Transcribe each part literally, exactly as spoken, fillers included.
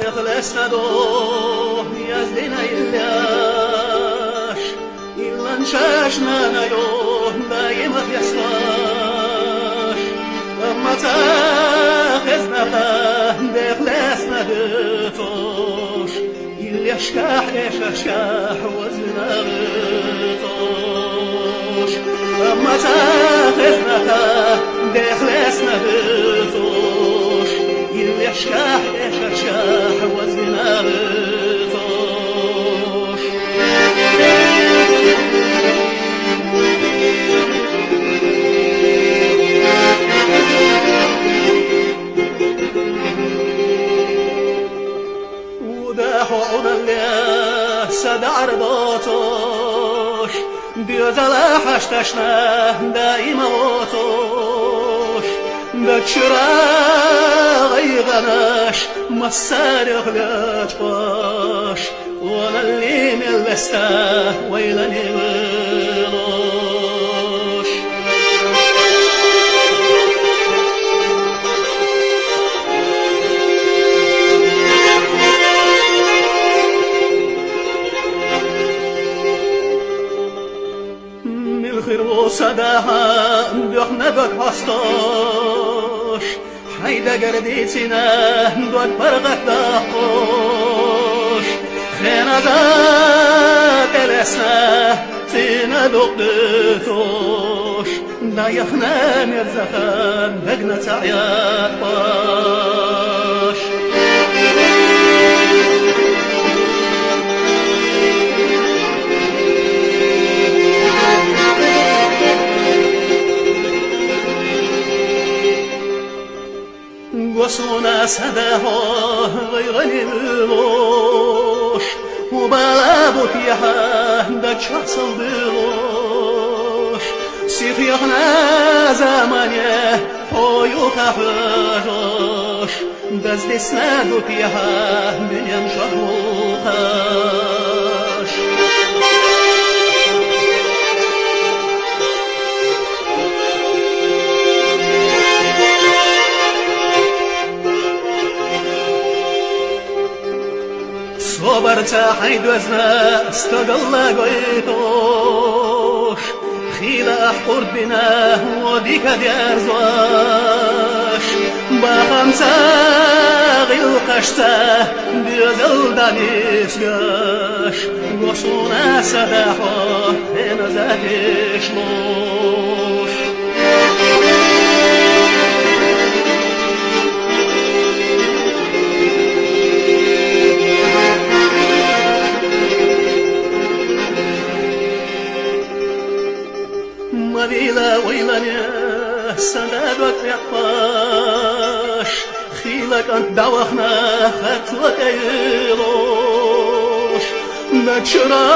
Лесна духь яздина иллеш, иллан шашна на ю даима хесташ. Амма ца хезна ха дехлесна децош, иллешкахь эшашкахь вазвина вецош. Амма ца хезна ха дехлесна децош, иллешкахь эшашкахь вазвина вецош. Уда хьо Ӏуналле са дагӀар доцош, доьзала хьашташна даима воцош, дачура гӀайгӀанаш массарех лечкъош, Оналли мел леста вайлани валуш. Мел хир ву са дагьа духьна дог хьостош, хьай дагар дийцина дог паргӀатдаккхош, хеназа тӀелесна цӀийна дукъдуьтуш, дӀаяхна мерза хан дагна ца Ӏяккхош. Го суна са дагьа гӀайгӀани валуш, хӀу бала бутт яхьа дачахь сал далуш, сихъяхна замане хьо юха хьожош, даздисна дутт яхьа дуьнен шахьулхаш. Собар ца хьай доьзна стагалла гойтуш, хила ахь къурд бина во дика дерзош, бахамца гӀиллакхашца доьзал дӀанисгаш, го суна са дагьа хеназа тишлуш. Ма вила вайлане са дагьа дог тӀехь ваш, хила кӀант дӀавахана хатла тӀе йолуш, дачура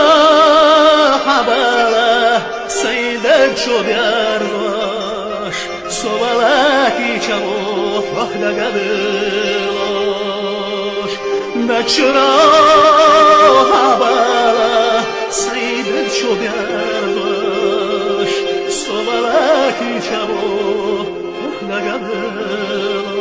хьабала сай даг чу берзош, со вала кийча ву хьох дага велуш. Дачура хьабала сай даг чу берзош, со вала кийча ву хьох дага велуш.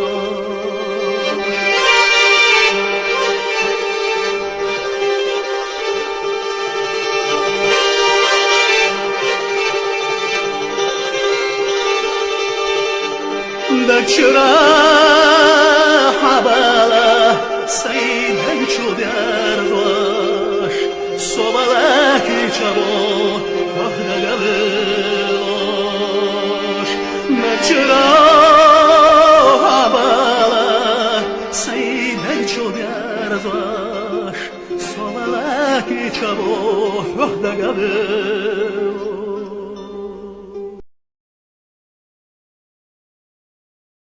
Дачура хьабала сай даг чу берзош, со вала кийча ву хьох дага велуш. Дачура хьабала сай даг чу берзош, со вала кийча ву хьох дага велуш.